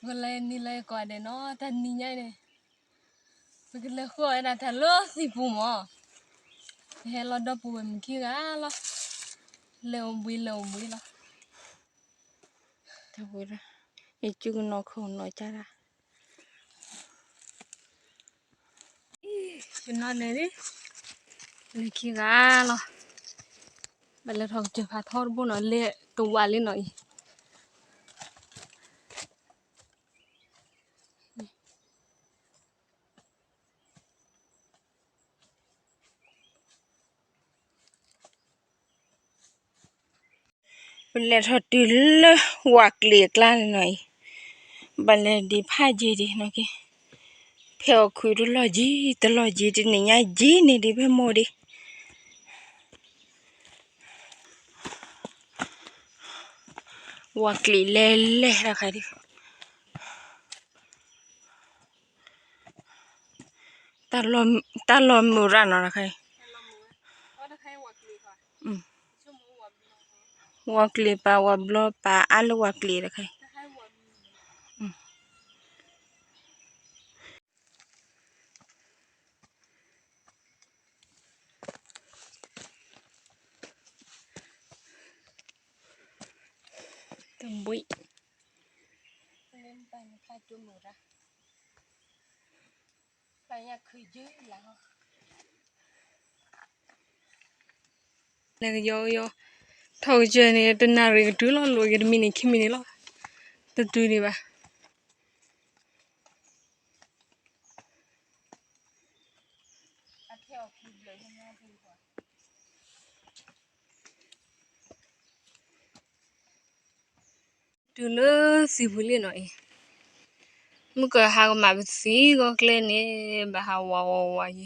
ပကလဲၤနံၤလၢကိးဂၤဒဲးနီၤ, တနံၤညါအံၤန့ၣ် ပကလဲၤဃုအီၣ်ဝဲဒၣ်တၢ်လၢသံၣ်ပူၤမၢ်, ပဟဲလီၤဒီပုၢ်ဝဲၢ်မုၣ်ခံဂၤလီၤ, လဲၤအိၣ်ဘှံးလဲၤအိၣ်ဘှံးလီၤ, တၢ်ဝဲဒၣ် ယစုကနီၤခိၣ်နီၤကၢ်ဒၣ် ယနီၤလဲၤလံ, လဲၤခံဂၤလီၤ, ဘၣ်လဲၤထီၣ်ကစၢၢ်ဖးထီတဘိနီၤ, လဲၤတဝးလံနီၤအံၤ ပလဲၤထီၣ်တုၤလၢဝးကျံာ်အကျါန့ၣ်နီၤအံၤ, ဘၣ်လဲၤဒံးဖးယံၤဒံးနီၤက့, ဖဲအီၣ်ခုးတလီၢ်ယံၤ တလီၢ်ယံၤ တနံၤညါယံၤန့ၣ်ဒံးဖဲမိၢ်ဒံး, ဝးကျံာ်လဲၤလဲၤတခါဒံး တၢ်လီၢ်မုာ်ရၣ်နီၤတခါအံၤ, ဝးကျံာ်ပာ်ဝးဘျီပာ်အါလၢဝးကျံာ်တခါအံၤ တဘှံး လဲၤကယီကယီ ထီၣ်ကစၢၢ်န့ၣ် တနၣ်ရံၣ်ကတုၤလီၤ လိၣ်က့ၤတမံၤန့ၣ် ခံမံၤန့ၣ်လီၤ တတုၤဒံးဘၣ် တုၤလၢသံၣ်ပူၤလံနီၤအံၤ, မုၢ်ကဟးကမၣ်ပသံၣ်ဂီၤကျဲန့ၣ် ဘၣ်ဟးဝးဝးဝးယံၤ,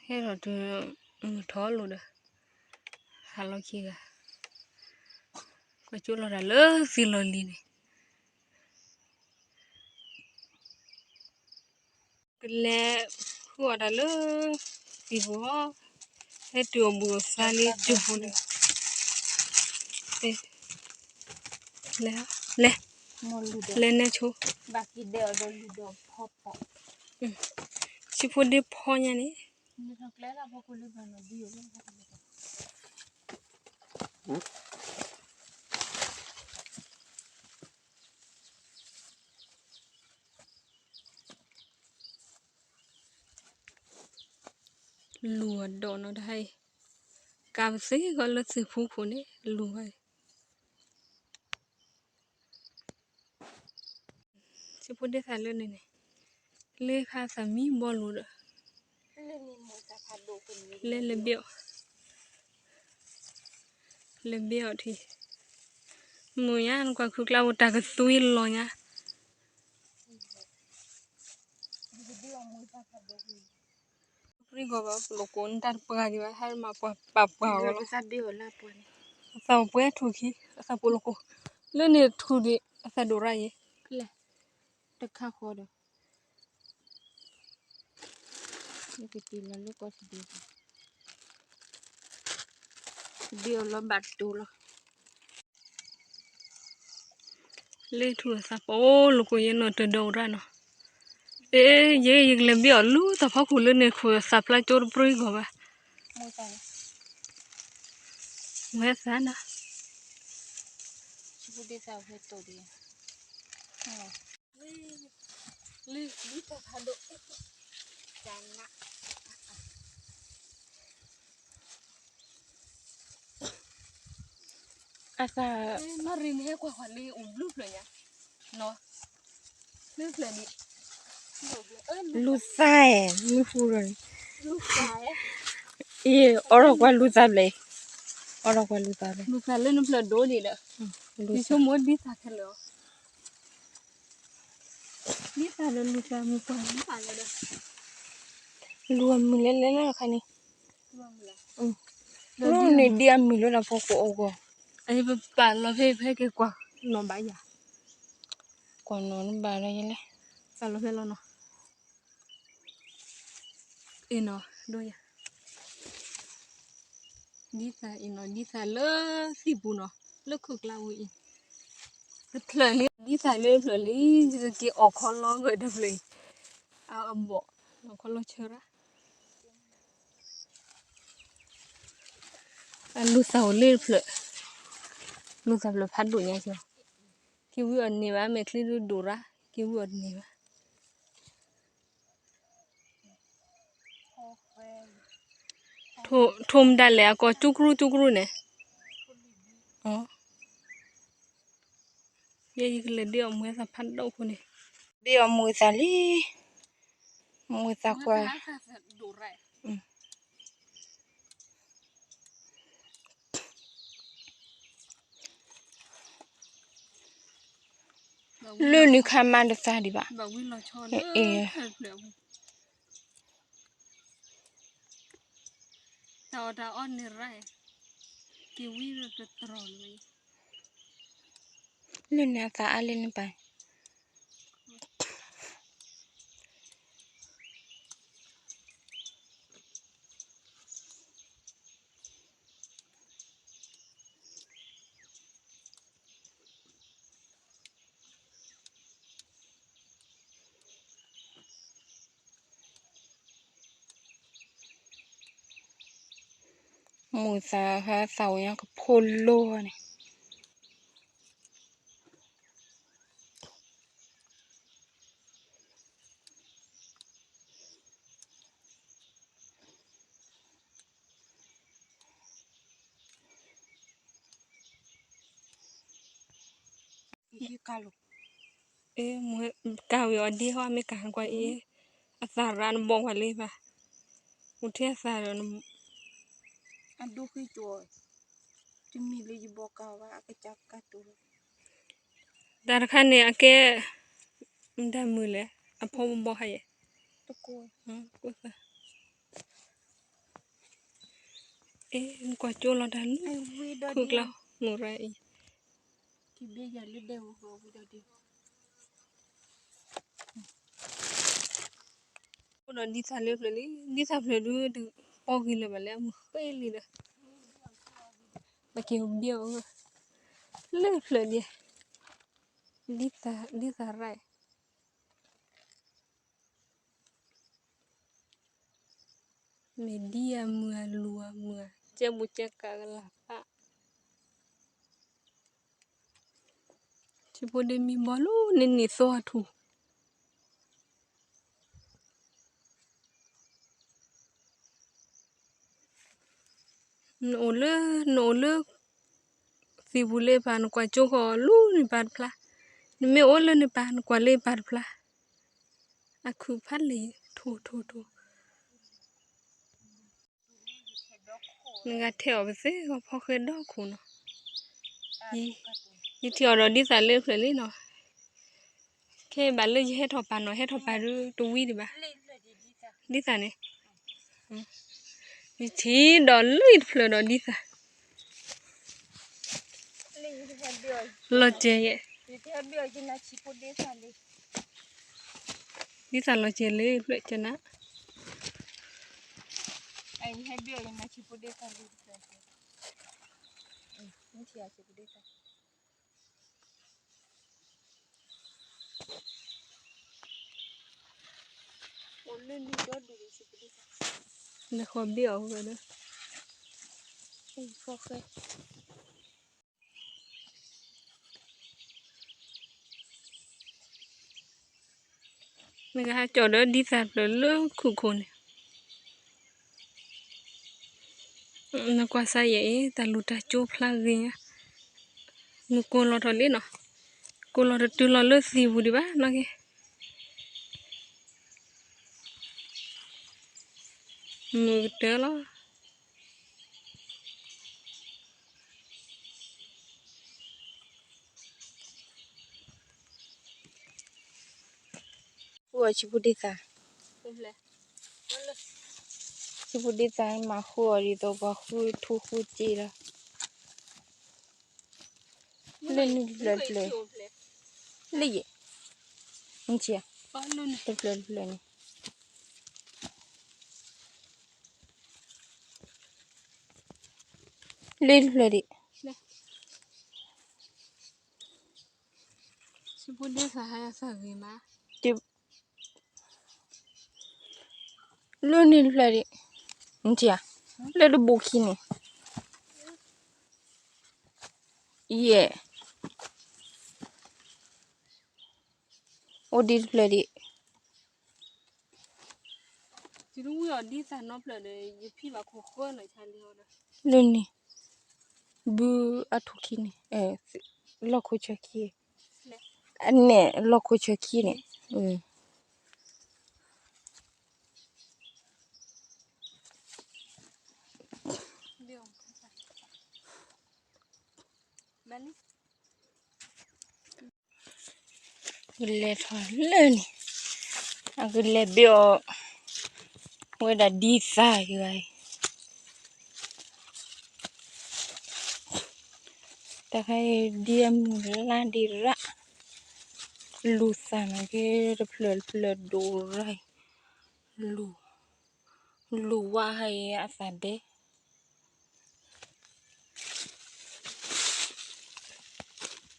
ဟဲထီၣ်တုၤ မုၢ်ထီၣ်လိာ်ဒီး ဟးလီၤခံဂၤ, ကွၢ်ကၠိလီၤတၢ်လၢသံၣ်လီၤလံၤန့ၣ် ကလဲၤဃုအီၣ်တၢ်လၢ သံၣ်ပူၤဟီ, ဟဲတုၤအီၣ်ဘူၣ်အီၣ်သါလံ ကၠိဖိန့ၣ်, လဲၤ, လဲၤနဲဆိ, ဆံဖိဒ့ဖီညါန့ၣ် လူၤအဒိၣ်နီၤတဟါအံၤ, ကးပသ့ၣ်ဂီၤလၢသံၣ်ဖူခိၣ်န့ၣ် လူၤဝဲအံၤ, ဆံဖိဒ့သးလၢန့ၣ်န့ၣ်, လၢခါသးမံဘီလူၤဒီး, လဲၤလဲၤဘ့ၣ်အီၤ, လဲၤဘ့ၣ်အီၤထံ, မုာ်ညါနကွၢ်ခုကျါအိၣ်တၢ်ကသွံလီၤညါ ပြံဂီၤဘၣ် ပလိာ်ကိးနတၢ်တပှၢ်ဒံးဘၣ် ဟဲမၤပှၤပာ်ပှၤအီၤလီၤ, အသးအိၣ်ပှဲၤထူၣ်ခံ အသးပူၤလိာ်ကိး, လၢန့ၣ်ထူၣ်ဒံး အသးဒိၣ်ရၣ်ယဲ, တခါဃီဒီး ဘ့ၣ်အီၤလီၤဘၣ်တိၤလီၤ, လၢထူၣ်အသးပူၤလိာ်ကိး ယဲနီၢ်တဒိၣ်ရၣ်နီၤ, အ့ ယဲယကလဲၤဘ့ၣ်အီၤလူၤသးဖီခိၣ်လၢန့ၣ်ခိၣ်သးဖျါကၠိတပြံဂီၤဘၣ်, ဝဲသးနၤ လၢလံတၢ်ဖးဒိၣ် အသး မ့ၢ်ရံၣ်န့ၣ် ဟဲကွၢ်ကွၢ်လံ အိၣ်ဘျုးဖျၢၣ်ညါ နီၤ ဘျုးဖျၢၣ်န့ၣ် လူၤသးအဲၣ် မ့ၢ်ဟူဒီးန့ၣ် အံၤ အိးထီၣ်ကွၢ်လူၤသးဘျဲၣ် အိးထီၣ်ကွၢ်လူၤသးဘျဲၣ် လူၤသးလၢနဖျၢၣ်ဒိၣ်န့ၣ်ဒီး ယဆိကမိၣ်ဒ်သးခဲလၢာ် ဒ်သးဒီးလူၤသးမုၢ်ပှၢ်ဒ်သးလၢဒီး လူၤအမုၢ်လဲၤလဲၤလၢအခါန့ၣ် န့ၣ်ဒ်အမုၢ်လၢနဖိကိးအိၣ်ဂီၢ် အံၤပပာ်လီၤဖဲဖဲက့ၤကွၢ်နီၢ်ဘၣ်ယၤ ကွၢ်နီၢ်နဘၣ်လၢယလဲၣ် ပာ်လီၤဖဲလီၤနီၤ အံၤနီၤ ဒိယၤ ဒ်သၣ်အံၤနီၤ, ဒ်သၣ်လၢသံၣ်ပူၤနီၤ, လၢခိၣ်ကျါဝံၤအံၤ, တဖျၢၣ်လံ, ဒ်သၣ်လၢတဖျၢၣ်လံ, ယက့ၤအီၣ်ခီလီၤဂၢၢ်တဖျၢၣ်အံၤ, အဘီၣ်, အီၣ်ခီလီၤဆၢရၣ်, အလူၤသၣ်အိၣ်လၢတဖျၢၣ်, လူၤသၣ်ဖျၢၣ်ဖးဒိၣ်ညါက့ၤ, က့ၤဝံအီၣ်တန့ၢ်ဘၣ်, မဲာ်ချံဒိၣ်ဒိၣ်ရၣ်, က့ၤဝံအီၣ်တန့ၢ်ဘၣ်. ထိၣ်မတၤလဲၣ် အကိာ်ကၠူကရူၢ်ကၠူကရူၢ်န့ၣ်, ယဲယကလဲၤဒ့အီၣ်မူသၣ်ဖးဒိၣ်ခိၣ်န့ၣ်, ဒ့အီၣ်မူသၣ်လံ, မူသၣ်ကွၢ် လၢနုၤခါမါတသါဒံးဘၣ်, အ့ၣ်, လၢန့ၣ်အသးအါလၢနပၢ် မူသၣ်ဟဲသၣ်ဝဲညါကဖိလီၤန့ၣ် ကၢ်ဝံၤအီၤဒ်ဟီ မ့ၢ်ကၢ်ကွၢ်အံၤ အသၣ်ရၣ်နဘီၣ်ကွၢ်လံဘၣ်, အိၣ်ထဲအသၣ်ဒီး အဒိဃ့ကၠီ, တမ့ၢ်လၢယဘီၣ်ကၢ်ဘၣ် အကစၢ်ကၢ်တိၤလီၤ, တၢ်တခါန့ၣ် အကဲ မတၤမုာ်လဲၣ် အဖီဘီၣ်ဟါယဲၢ်, အ့ၣ် ကွၢ်ကၠိလီၤတၢ်လၢ ခိၣ်ကျါ မိၢ်ရၣ်အံၤ အိၣ်ဒီးဒ်သၣ်လၢဖျၢၣ်လံ, ဒ်သၣ်ဖျၢၣ်ဒုး ပီဂ့ၤလၢၤဘၣ်လၢအမုၢ်ဃ့လံဒီး ပက့ၤဘၣ်အီၤ လၢဖျၢၣ်ဒ်, ဒ်သၣ်ရၣ် မ့ၢ်ဒ်အမုၢ်အလူၤအမုၢ် ကဲဘူးကဲကးကလၤပၢ်, ထံဖိဒ့မံဘီလူၤန့ၣ်န့ၣ်သီအထူၣ် နအိၣ်လၢ နအိၣ်လၢ သံၣ်ပူၤလၢပၢ် နကွၢ်ကၠိဃီလူၤန့ၣ်ပၢ်တဖျါ, နမ့ၢ်အိၣ်လၢန့ၣ်ပၢ် နကွၢ်လၢပၢ်တဖျါ, အခုဖးလဲၣ် ထိၣ်ထိၣ်ထိၣ် နဂၤထဲအီၣ်ပသ့ ဂီၤဖီဃဲဒီခိၣ်နီၤ, ယထံၣ်အီၤဒီးဒ်သၣ်လၢဖျၢၣ်လံနီၤ, ခဲဘၣ်လၢယဟဲထီၣ်ပာ်နီၤ ဟဲထီၣ်ပာ်ဒုးတဝံၤဒံးဘၣ်, ဒ်သၣ်န့ၣ်, ယထံၣ်ဒီးလၢတဖျၢၣ်ဒီးဒ်သၣ် လီၤစဲးယဲၢ်, ဒ်သၣ်လီၤစဲးလၢဖျၢၣ်ကနၣ် နဃီဘ့ၣ်အီၤဝဲဒီး နကဟးကၠီၣ်ဒီး ဒ်သၣ်ဖျၢၣ်လၢခုၣ်ခိၣ်န့ၣ်, နကွၢ်စၢ်ယဲၢ်အံၤ တၢ်လူၢ်တၢ်ကၠိဖျါဂ့ၤညါ, နကိးလီၤထီၣ်လံနီၤ, ကိးလီၤတတုၤလီၤလၢသံၣ်ပူၤဒံးဘၣ်နီၢ်ကီၢ်, မုာ်ကတၢၢ်လီၤ. ဃုအီၤဆံဖိဒ့သၣ်, ဆံဖိဒ့သၣ်မၤဃုအီၤဒ်သိးပှၤဃုထူဃုစ့လီၤ. လၢနုၢ်တဖျၢၣ်တဖျၢၣ်, လၢယဲၢ်, မ့ၢ်ဆံး, တဖျၢၣ်တဖျၢၣ်န့ၣ် လၢနုၢ်တဖျၢၣ်တဖျၢၣ်န့ၣ် လ့တဖျၢၣ်ဒံး, လၢန့ၣ်တဖျၢၣ်ဒံး, နထံၣ်ဧါ, လၢတဘိခံန့ၣ်, ယဲၢ်, အိၣ်ဒံးတဖျၢၣ်ဒံး လၢန့ၣ်, ဘုအထူၣ်ခံန့ၣ်, လီၢ်ခိၣ်ဆၢခံ, အနဲၣ်လီၢ်ခိၣ်ဆၢခံန့ၣ်, ကလဲၤထီၣ်လၢန့ၣ်, အကလဲၤဘ့ၣ်အီၤ, ဝဲဒၣ်ဒ်သၣ်ဂၤအံၤ, တခါအံၤဒ်အမုၢ်လါဒံးရၣ်, လူၤသၣ်န့ၣ်က့တဖျၢၣ်တဖျၢၣ်ဒိၣ်ရၣ်အံၤ, လူၤ, လူၤဝါဟါအံၤအသၣ်ဘဲ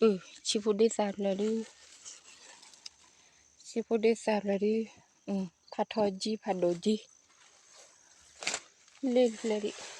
အု ဆံဖိဒ့သၣ်ဖျၢၣ်ဒု, ဆံဖိဒ့သၣ်ဖျၢၣ်ဒု, ဖးထီကၠံဖးဒိၣ်ကၠံ, လ့တဖျၢၣ်ဒံး, ဒ်သၣ်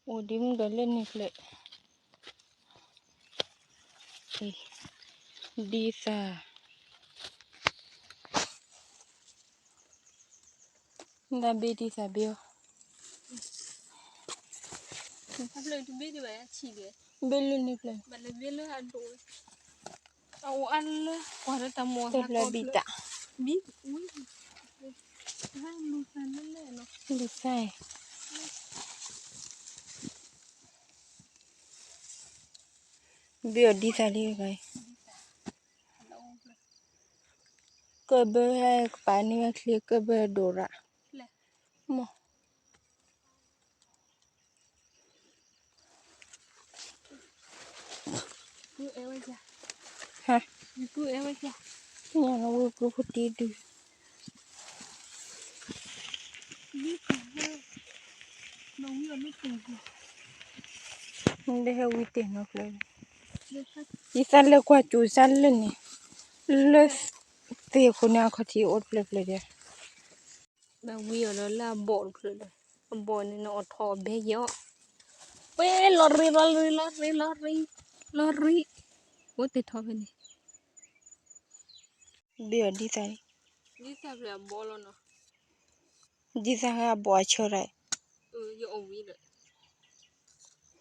အိၣ်ဒ်မုၢ်ဒီးလၢန့ၣ်ဖျၢၣ်, ဒ်သၣ်, ဒ်သၣ်ဘ့ၣ်ဒ်သၣ်ဘ့ၣ်အီၤ, ဘ့ၣ်လၢန့ၣ်ဖျၢၣ်, တဖျၢၣ်ဘံတၢ်, လူၤသၣ်, ဘ့ၣ်အီၤဒ်သၣ်လံ, ကဘၢဟဲကပၤန့ၢ်ဝဲချ့ကဘၢဒိၣ်ရၣ်, မ့ၢ် ဟါ, ညၣ်လီၤဝံၤကုဖိတံဒု, ဒ်ဟဲဝံၤတ့ၢ်နီၤဖျၢၣ်, ယသးလဲၤကွၢ်စူၤစၢ်လၢန့ၣ်, လၢသ့ၣ်ခိၣ်န့ၣ်အခီၣ်ထံးအိၣ်တဖျၢၣ်ဖျၢၣ်ဒံး ဘၣ်ဝံအီၤဒီးလၢအဘီၣ်တဖျၢၣ်ဒီး, အဘီၣ်န့ၣ်နအီၣ်ထီၣ်ဘဲယီၤ, ပှဲၤလီၤရံလီၤရံလီၤရံလီၤရံ, လီၤရံ, အိၣ်တ့ၢ်ထီၣ်ဖဲန့ၣ်, ဘ့ၣ်အီၤဒ်သၣ်, ဒ်သၣ်ဖဲအဘီၣ်လီၤနီၤ, ဒ်သၣ်ဟဲအဘီၣ်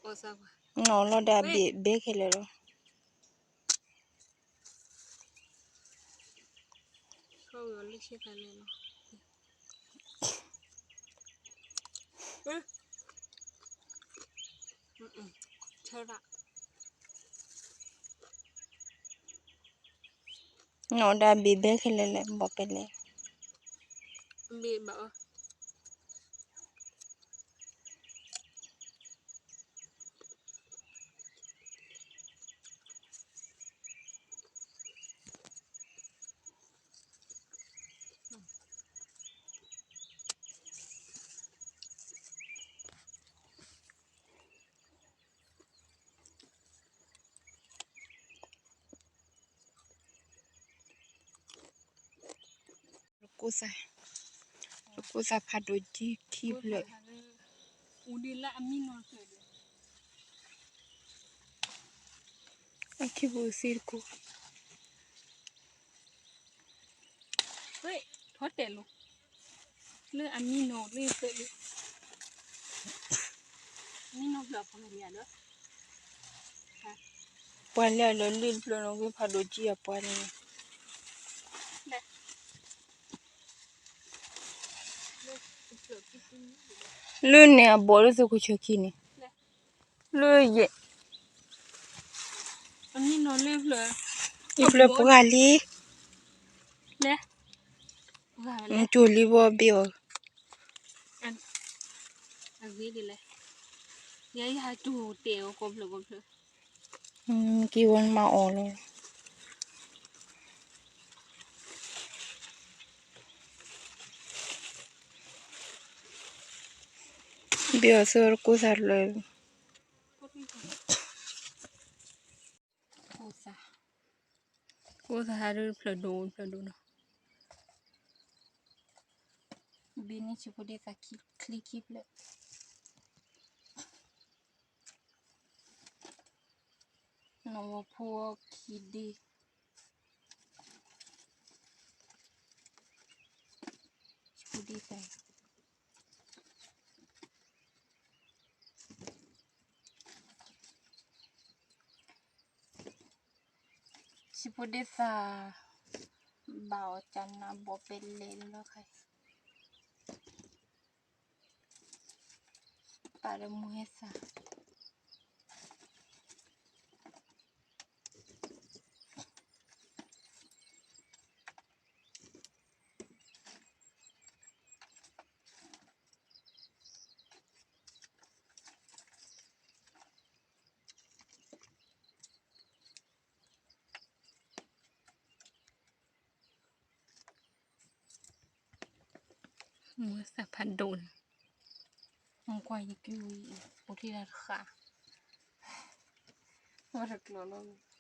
အဆၢရၣ်, နီၢ်လီၤဒၣ်ဘ့ၣ်ဘဲခဲလၢာ်လီၤ. နီၢ်ဒၣ်ဘ့ၣ်ဘဲခဲလၢာ်လဲၣ် ဘီၣ်ပဲလဲၣ်. Lukutha, lukutha ဖးဒိၣ်ကၠံခံဖျၢၣ်, အခံပူၤသံတကိး, ထီၣ်တဲာ်လိၤ, လၢအမံနီၤလၢဖျၢၣ်လံ, မံနီၤဖျၢၣ်အပှၤလံဒီး, ပှၤလၢအလၢလံတဖျၢၣ်နီၤ ဝံဖးဒိၣ်ကၠံအပှၤန့ၣ် လၢန့ၣ်အဘီၣ်လၢသုးခိၣ်ဆၢခံန့ၣ်, လၢယဲၢ်, ယဖျၢၣ်ပှၤလံ, နကၠိလံဘီဘ့ၣ်အီၤ, အဂ့ၢ်ဒ်လဲၣ်, ယဲယဟးတူၢ်တဲာ်အီၤကိးဖျၢၣ်ကိးဖျၢၣ်, က့ၤဝဲမၤအီၣ်လီၤ. ဘၣ်အီၤသၢတကိးသးလၢ ကိးသး, ကိးသးဟးဒ်ဖျၢၣ်ဒိၣ်ဖျၢၣ်ဒိၣ်နီၤ, ဘ့န့ၣ်ဆံးဖိဒ့သးချံခံဖျၢၣ်, နဝီဖိခံဒ့, ဆံးဖိဒ့သး ဆံးဖိဒ့သး, ဘၣ်အီၤကနၣ်ဘီပဲလဲၣ်လီၤခါအံၤ, ပာ်ဒီးမူဟဲသး မူသးဖးဒိၣ်န့ၣ်, မကွၢ်ယက့ၤဝံၤအံၤ အိၣ်ထံၣ်တၢ်တဃၣ်, ဝဲတကျိၤလီၤ